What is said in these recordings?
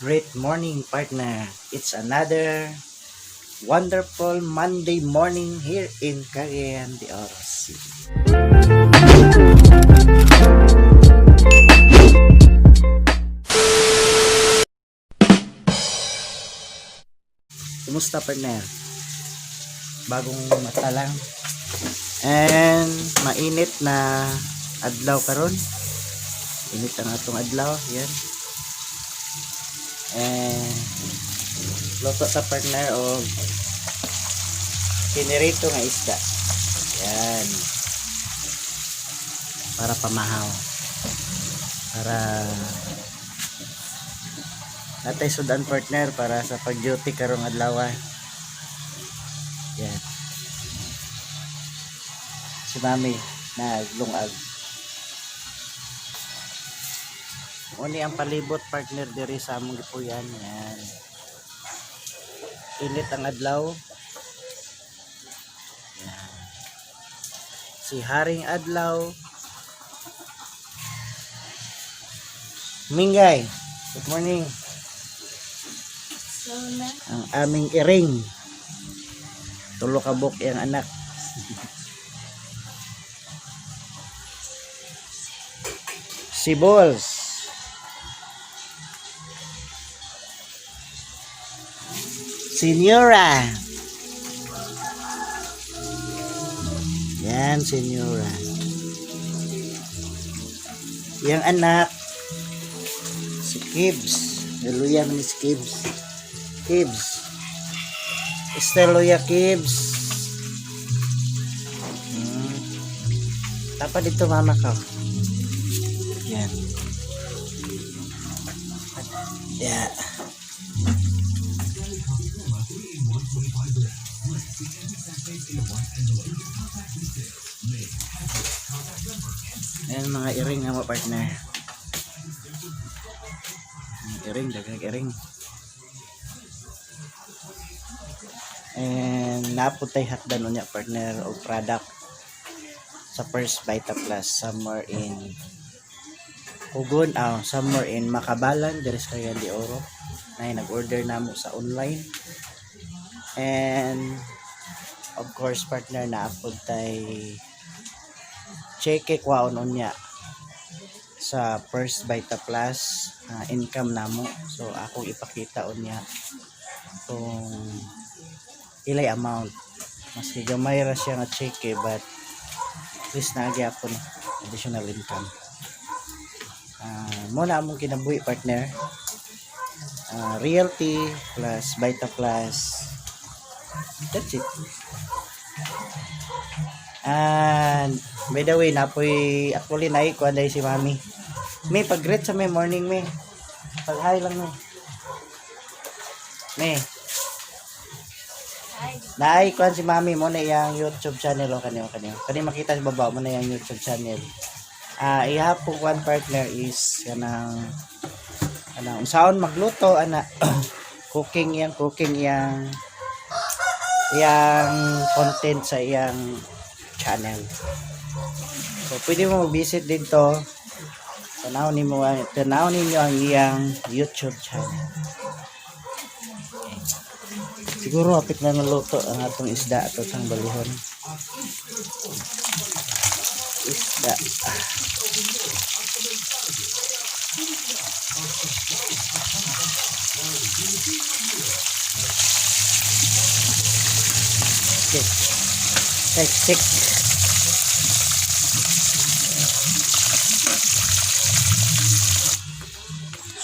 Great morning, partner. It's another wonderful Monday morning here in Cagayan de Oro City. Kumusta, partner? Bagong mata lang. And mainit na adlaw karon. Init ang atong adlaw, yan. And luto sa partner og pinirito nga isda. Yan. Para pamahaw. Para natay sudan, partner, para sa pag-duty karong adlaw. Yan. Si Mami naglungag. Uni ang palibot, partner, diri sa among gipuyan. Yan. Init ang adlaw. Yan. Si Haring Adlaw. Mingay. Good morning. So na, Ang aming iring. Tulo ka buok iyang anak. Si Balls. Senyora. Yan, senyora. Yang anak, si Kibbs. Naluya man ni si Kibbs. Kibbs. Esteloya Kibbs. Tapa dito, mama ka. Yan. Yeah. Ayan mga iring nga mo, partner. Mga iring, daghang iring. And naputay hakdan unya, partner, og product sa First Vita Plus somewhere in Hugon, somewhere in Makabalan, diri sa Cagayan de Oro. Na nag-order na mo sa online. And of course, partner, naapod tay cheque kwaon unya sa First Vita Plus, income namo. So akong ipakita unya kung ilay amount. Maski gamay ra siya nga cheque, but at least naa gyapon additional income. Mo na among kinabuhi, partner. Realty plus Vita Plus. That's it. And by the way, napoy actually naay kuan dahil si Mami. May pag-greet sa may morning, may. Pag-hi lang, may. May. Hi. Naay kuan si Mami mo na iyang YouTube channel o kaniyo kaniyo. Kani makita sa baba mo na iyang YouTube channel. Iya po kuan, partner, is kanang kanang unsaon magluto ana, cooking iyang iyang content sa iyang channel. So pwede mo mag-visit dito. Tanaw ninyo ang iyang YouTube channel. Siguro hapit na naluto ang atong isda ato sang balihon. Isda. Okay. Check, check.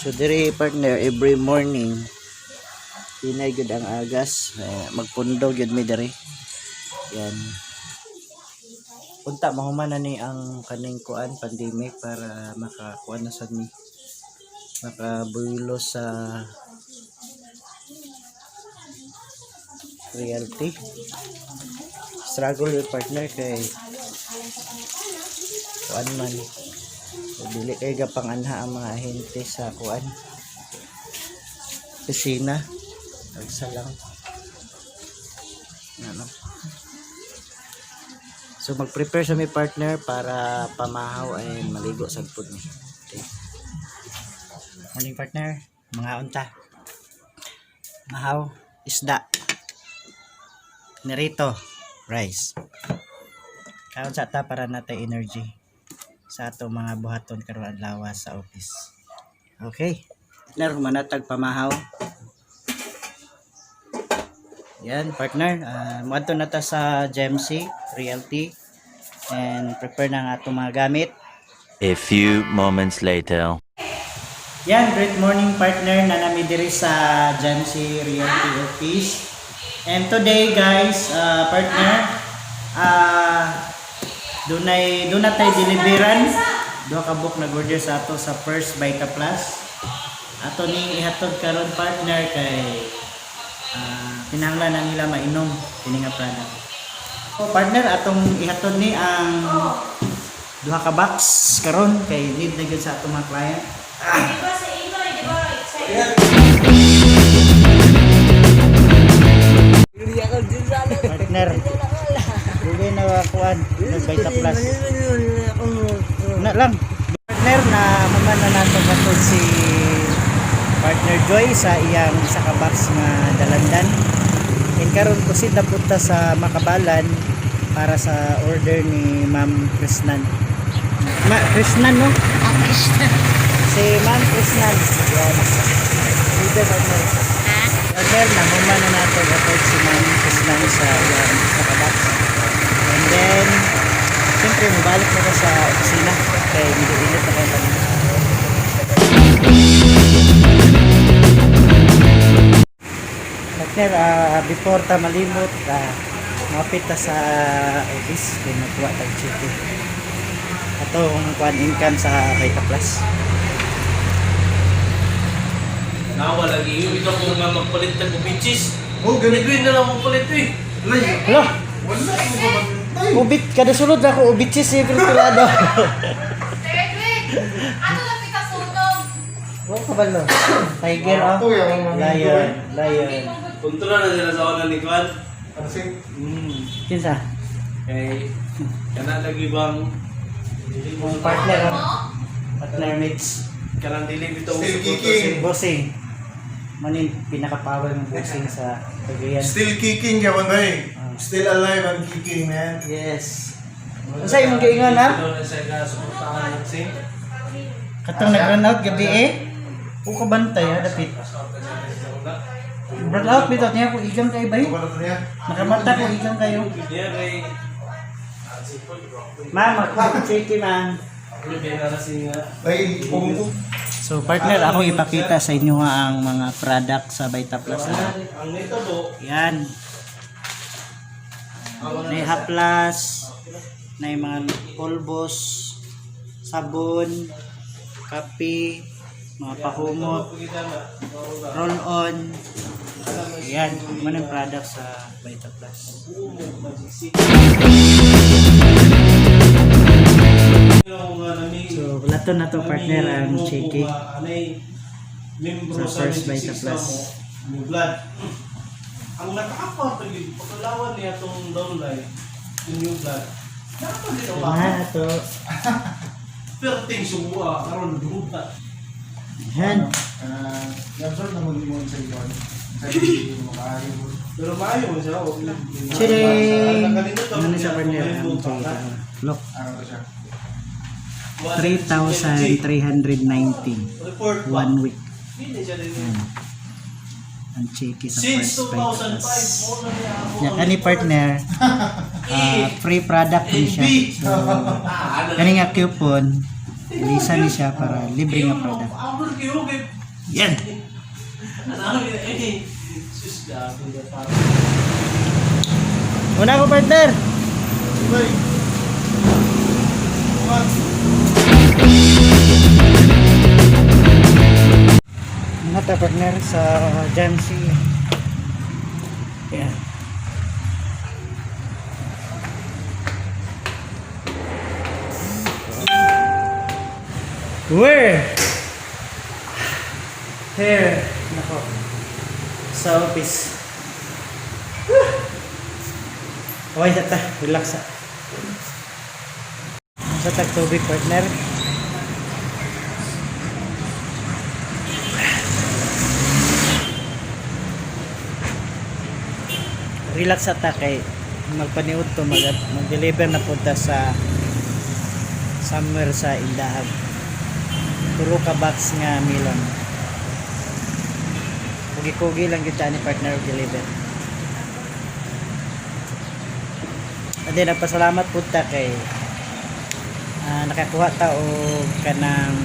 So diri, partner, every morning hinay gud ang agas, eh, magpundo gyud mi diri. Yan. Unta mahuman na ni ang kaning kuan pandemic para makakuan na sad mi, makabuylo sa realty. Struggle yung partner kay kuan man. So, dili kay gapanganha ang mga ahente sa kuan opisina, tagsa lang ano. So mag-prepare sa mi, partner, para pamahaw ay maligo sa pud mi. Okay. Morning, partner. Mga unta. Mahaw, isda. Nirito, rice. Kaon sa ta para natay energy sa ato mga buhaton karon adlaw sa office. Okay. Partner, humanatag pamahaw. Yan, partner. Muadto na ta sa GMC Realty and prepare na ang atong mga gamit. A few moments later. Yan, great morning, partner, na nami diri sa GMC Realty Office. And today, guys, partner, dunay dunay tay deliveran. Duha ka book nag-order sa ato sa First Vita Plus. Ato ning ihatod karon, partner, kay kinahanglan na nila mainom kini nga product. So partner, atong ihatod ni ang duha ka box karon kay need na gyud sa atong mga client. Di ba sa Inoy, di ba? Sa Inoy. Partner. Dugay na kuan, nag Vita Plus. Na lang. Partner, na maman na nato katod si Partner Joy sa iyang isa ka box nga dalandan. And karon proceed na punta sa Makabalan para sa order ni Ma'am Krisnan. Ma Krisnan, no? Si Ma'am Krisnan. Yan. Dito, partner. Partner, nahuman na nato katod si Ma'am Krisnan sa iyang isa ka box. And then, siyempre, mabalik na ko sa opisina kay medyo init na kayo kanina. Partner, before ta malimot, mapit ta sa office kay magkuha tag chiki. Atong kuan income sa Vita Plus. Nawa lagi yun. Ikaw kung nga magpalit ng bitches. Oh, ganito yun na lang magpalit eh. Hello, Wala mo ba bantay? ubit kada sulod na ako ubit si Pilado. Sir Edwin, ano lang pikasunog? Wa ka ba lo? Tiger, oh. Ito yung mga Lion, lion. Punto na na sila sa una ni Kwan. Kasi, Kinsa? Kay, kana lagi bang Mong partner, oh. Partner mates. Kanang dili bitaw Still suporta kicking. Bossing. Manin pinaka-power ng bossing sa Cagayan. Still kicking ka bantay. Ah. Still alive and kicking, man. Yes. Unsa imong giingon, ha? Ito na siya ka suportahan ng sing. Katong nag-run out gabi eh. O ka bantay ha, dapit. Run out bitaw niya ko igang kay bay. Ano ba niya? Nakamata ko igang kayo. Niya kay Ma'am, magpa-check ma'am. Ay, pumupuk. So partner, akong ipakita sa inyo ha, ang mga product sa Vita Plus. Ha. Ang nito po, Yan. May haplas, na mga pulbos, sabon, kape, mga pahumot, roll-on. Ayan, mga yung product sa Vita Plus. So, lato na to, partner, ang chiki. Membro Sa sa First Magic Vita Six Plus. mo, New Blood. Ang nakaapa pag pagkalawan niya itong downline, yung New Blood. Dapat din ang Na to. Perting sumuha, karon duha. Ayan. I-absorb na mo mo sa iyo. Sa iyo, makaayo. Pero maayo mo siya. Huwag lang. Chiring! Ano na siya, partner? Ang chiki. Look, Ano to siya? 3,390. Report pa. One week. Hindi siya rin. Ayan. Ang chiki sa Since First Vita 2005, Plus. mo na niya ako. Ya, kani partner, free product ni siya. So, kani nga coupon, ilisa ni siya para libre nga product. Amor kayo kay Yan. ano eh. Sus, grabe na parang. Una ko, partner. Bay. What? Una ta, partner, sa Jamsi. Yan. Where? Here. Nako. Sa office. Okay sa ta. Relax sa. Sa tag tubig, partner. Relax ata kay magpaniud to, mag-deliver na punta sa somewhere sa Indahag. Tulo ka box nga melon. Kugi-kugi lang gyud ta ni partner og deliver. And then nagpasalamat pud ta kay nakakuha ta og kanang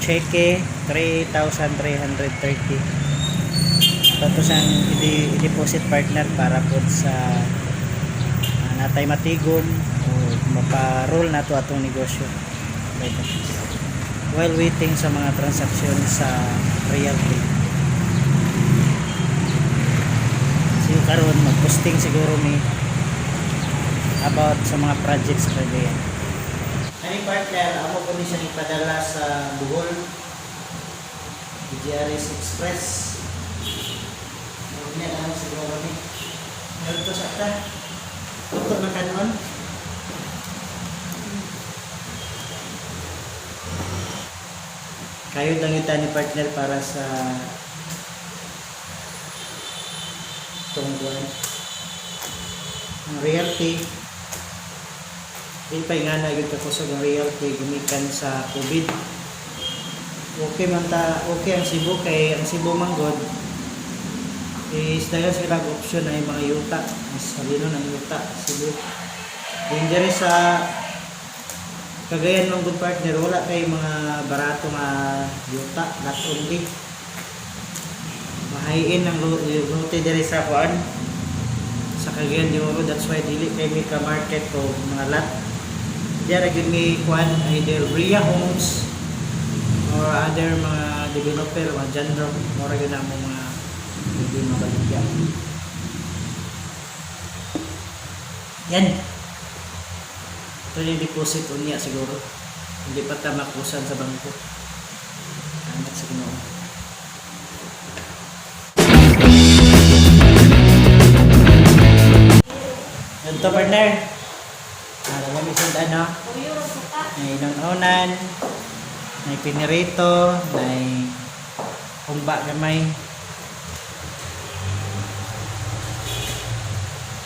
cheque 3,330. Tapos ang i-deposit, partner, para pod sa natay matigom o mapa-roll nato atong negosyo. Right. While waiting sa mga transaksyon sa realty. Siguro karon mag-posting siguro mi about sa mga projects sa Cagayan. Ani partner, amo ko ni siya ipadala sa Bohol. BGRS Express. Niya na siguro ni. Meron to sa ta. Luto ng kanon. Kayo lang yung ni partner para sa tungguan. Ang realty, di pa nga na yun kakusog ang realty gumikan sa COVID. Okay man ta, okay ang Cebu kay ang Cebu man god is dahil sila og option ay mga yuta, mas halino ng yuta Cebu. Then diri sa Cagayan man good, partner, wala kay mga barato nga yuta, not only mahayin ang lote diri sa kuan sa Cagayan de Oro. That's why dili kay mi ka market o mga lot. Diara gyud mi kuan, either Ria Homes or other mga developer, mga genre, mura gyud na mo mga hindi mabaligya. Yan. Ito yung deposit unya siguro. Hindi pa ta makusan sa bangko. Anak sa Ginoo. Ganito, partner. Alam mo ano? Tuyo, suka. May inang-unan, may pinirito, may humba gamay.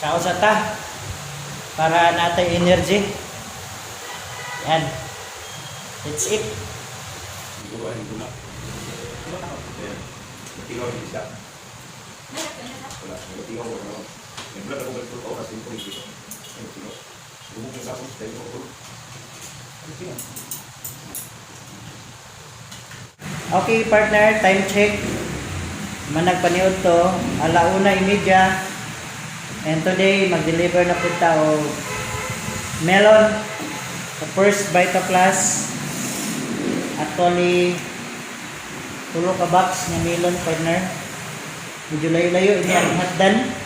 Kaon sa ta para natay energy. Yan. That's it. Siguro ay guna. Ikaw yung isa. Wala. Ikaw wala. May blood ako ganito oras yung dito. Ayun, sino? Lubog yung sakon, tayo mo ako. Ano? Okay, partner, time check. Managpaniod to, 1:30. And today, mag-deliver na po ta og melon. The first Vita Plus. Actually, tulo ka box nga melon, partner. Medyo layo-layo, ini ang hatdan.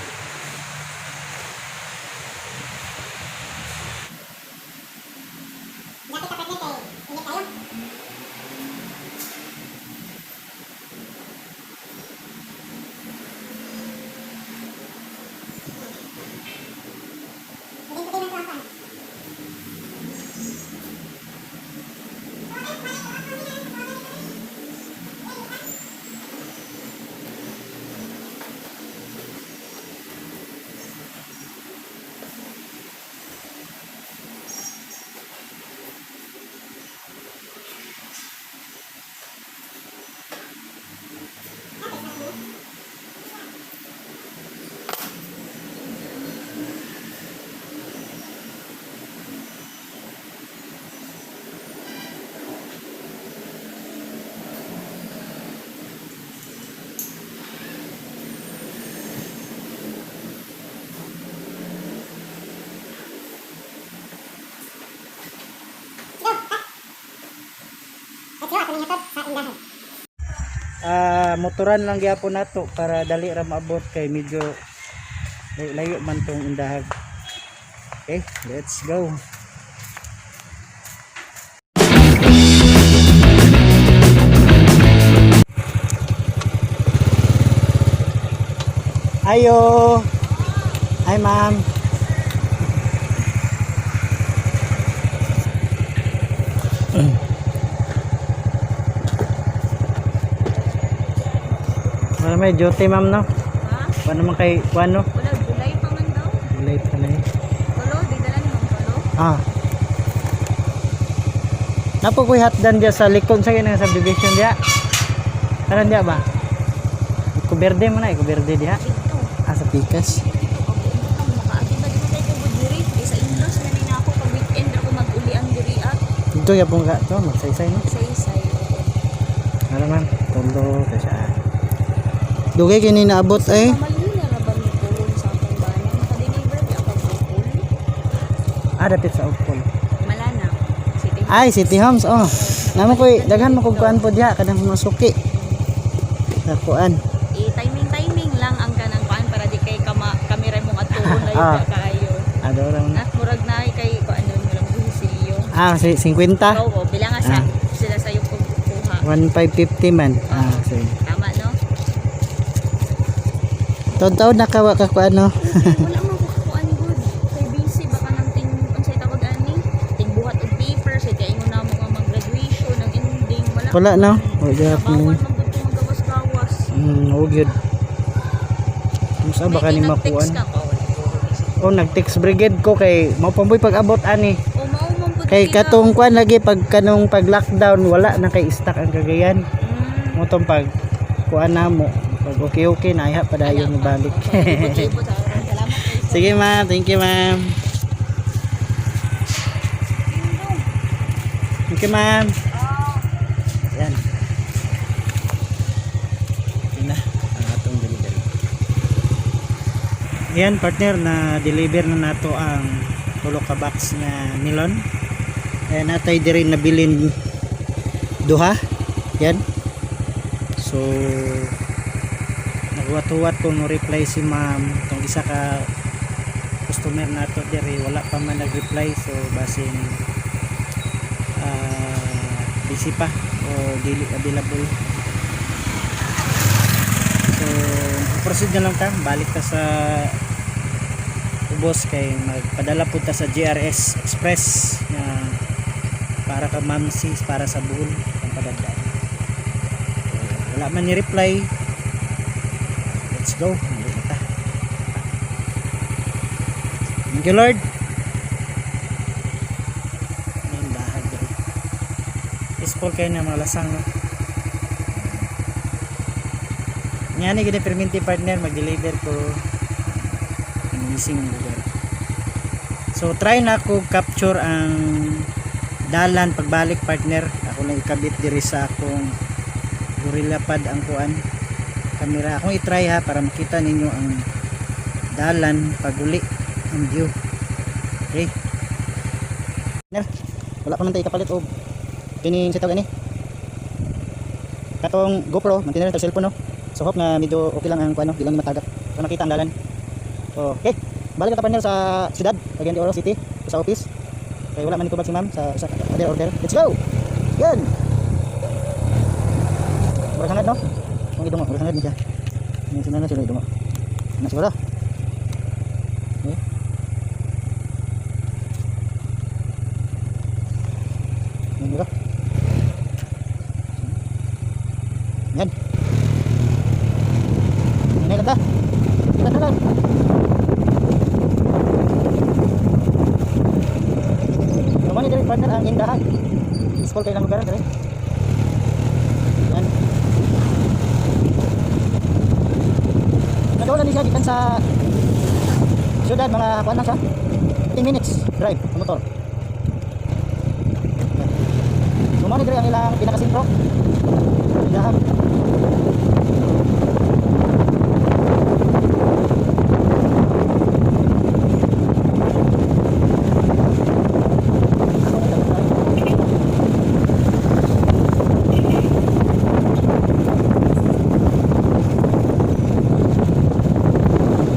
Motoran lang gyapon nato para dali ra maabot kay medyo layo man tong Indahag. Okay, let's go. Ayo. Hi, ma'am. Wala may duty, ma'am, no? Ha? Wala naman kay kuan, no? Wala, gulay pa. Late ka na eh. Tulo, di dala ni Ma'am Tulo. Ah. Napo ko'y hatdan diya sa likod sa kanang subdivision diya. Karon diya ba? Kuberde mo na, kuberde diya. Dito. Ah, sa Pikas. Dito ka buong makaagi ba di man tayo tubod diri? Di sa Indos na ni na ako pag weekend ra ko mag-ulian diri ah. Dito ya pong ka to, magsaysay no. Say-say. Ano man, tulo ka siya. Dugay kini naabot eh. Pamalhin na ra ba ni pulong sa akong bana? Naka-deliver di ako pulong. Ah, dapit sa Upol. Malana. City. Ay, City Homes, oh. Namo ko'y daghan mo kog kuan po diha kanang mga suki. Sa kuan. I-timing-timing lang ang kanang kuan para di kay kama kamera mong atuon na Ah. yun kaayo. Ado lang. Na murag na kay kuan nun murag buhisilyo. Ah, si 50. Oo, bilang nga sa Ah. sila sa yung pagkuha. 1550 man. Ah, sige. Tama no? Taon-taon nakawa ka kuan no. Wala man ko kakuan good. Kay busy baka nang ting unsay tawag ani? Tingbuhat og papers kay ingon na mo nga mag-graduation ang ending wala. Wala no. Wala gyapon. Bawal man gud ko magawas-gawas. Oh gyud. Musa baka ni May makuan. nag-text ka ko. Wala ko busy. Oh, nag-text brigade ko kay mao pamboy pag-abot ani. O mao man pud Kay sila. katong kuan lagi pag kanong pag lockdown wala na kay stock ang Cagayan. Mo tong pag kuan na mo. Pag okay okay na iha padayon mo balik. Libot-libot, ah. Salamat kay sir. Sige ma'am, thank you ma'am. Thank you ma'am. Ayan. Yun na ang atong delivery. Ayan partner, na deliver na nato ang tulo ka box na melon. Ayan natay diri nabilin duha. Yan. So nagwat-wat ko no reply si ma'am tong isa ka customer nato diri wala pa man nag-reply, so basin busy pa o dili available, so proceed na lang ta, balik ta sa ubos kay magpadala po ta sa GRS Express na para ka Ma'am Sis, para sa buol ang padadaan. So, wala man ni reply. Let's go. Nandun na ta. Thank you Lord. Ano yung dahag dyan? Peaceful kayo na mga lasang no? Ngani gini perminti partner mag-deliver ko. Amazing ang lugar. So try na ako capture ang dalan pagbalik partner. Ako lang ikabit diri sa akong gorilla pad ang kuan kamera. Akong i-try ha para makita ninyo ang dalan paguli, ang view. Okay. Partner, wala pa man tayo kapalit og kining sa tawag ani. Katong GoPro, mantinere tag cellphone no. So hope nga medyo okay lang ang kuan no, di lang ni matagak. Para makita ang dalan. Okay. Balik ka partner sa siyudad, Cagayan de Oro City, sa office. Kay wala man ni tubag si ma'am sa sa other order. Let's go. Yan. Murag hangad no? Kung idungo, murag hangad ni siya. Yung sinana sila idungo. Na siguro. Okay. Yan dito. Yan. Yan na ta. Kita na lang. Kamani diri partner ang indahan. School kay lang lugar diri. Yan. Nagawa ni siya gikan sa syudad, mga kuan lang siya. 15 minutes drive sa motor. Yan. So mao ni diri ang ilang pinakasentro. Indahan.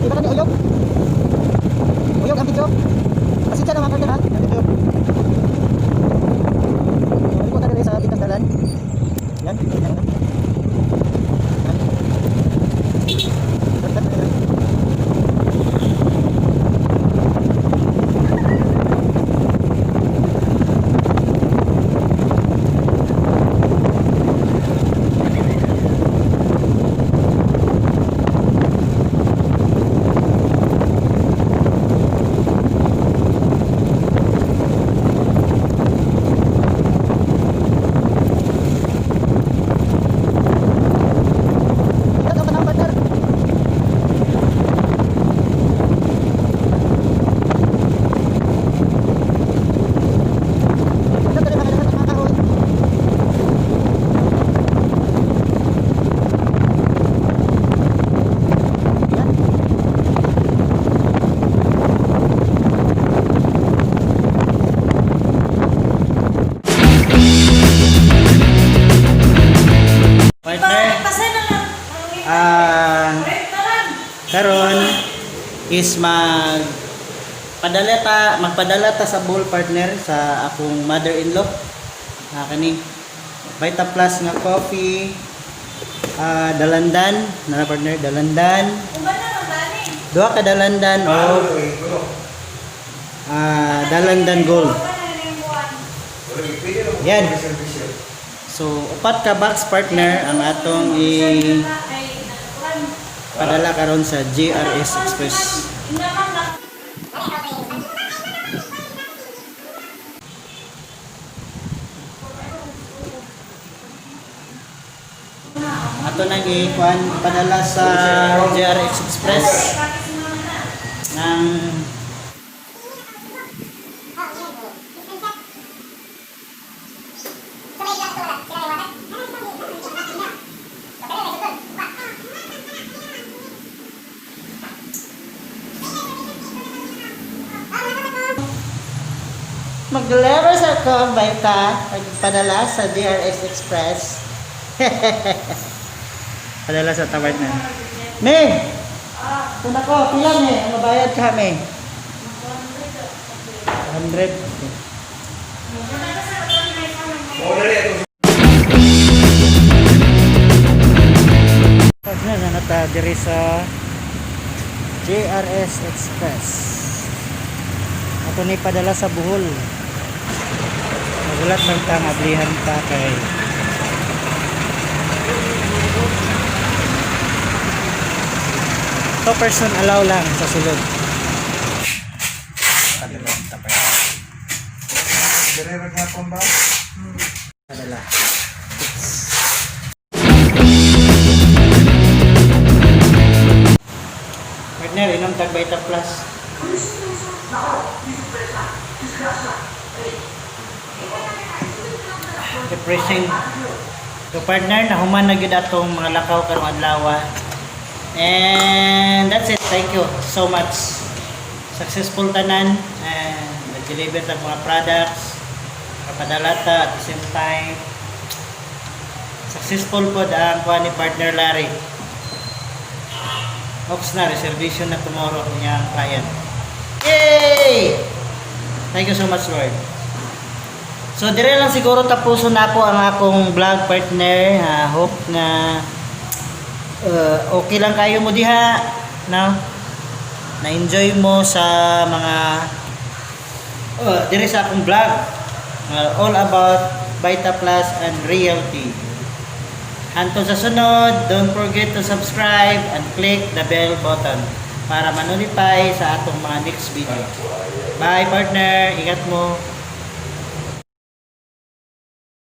Kita kami uyog. Uyog ang video. Pasensya na mga partner ha. Ang video. So, ko tayo sa Pikas Dalan. Yan. Yan. Karon is magpadala ta sa Bohol, partner, sa akong mother-in-law. Kani Vita Plus nga coffee, dalandan, na partner, dalandan. Duha ka dalandan o dalandan gold. Yan. So, upat ka box, partner, ang atong i padala karon sa JRS Express. Ato nang ikuan padala sa JRS Express ng mag-deliver sa ko Vita, pagpadala sa DRS Express. Padala sa tawad na. Me! Kung ako, pila me? Ang mabayad ka me? 100. Okay. Partner na nata diri sa JRS Express. Ato ni padala sa Bohol. Magulat man ta nga ablihan ta kay two person allow lang sa sulod. Padala ta pa. Dire ra gihapon ba? Padala. Partner, inom tag Vita Plus. Refreshing. So partner, nahuman na gyud atong mga lakaw karong adlaw. And that's it. Thank you so much. Successful tanan and nag-deliver tag mga products. Kapadala ta at the same time. Successful po ang kuha ni partner Larry. Ops na, reservation na tomorrow niya ang client. Yay! Thank you so much, Lord. So, dire lang siguro tapuson na ako ang akong vlog, partner. Hope na okay lang kayo mo diha. No? Na-enjoy mo sa mga dire sa akong vlog. All about Vita Plus and Realty. Hantong sa sunod, don't forget to subscribe and click the bell button para ma-notify sa atong mga next video. Bye, partner! Ingat mo!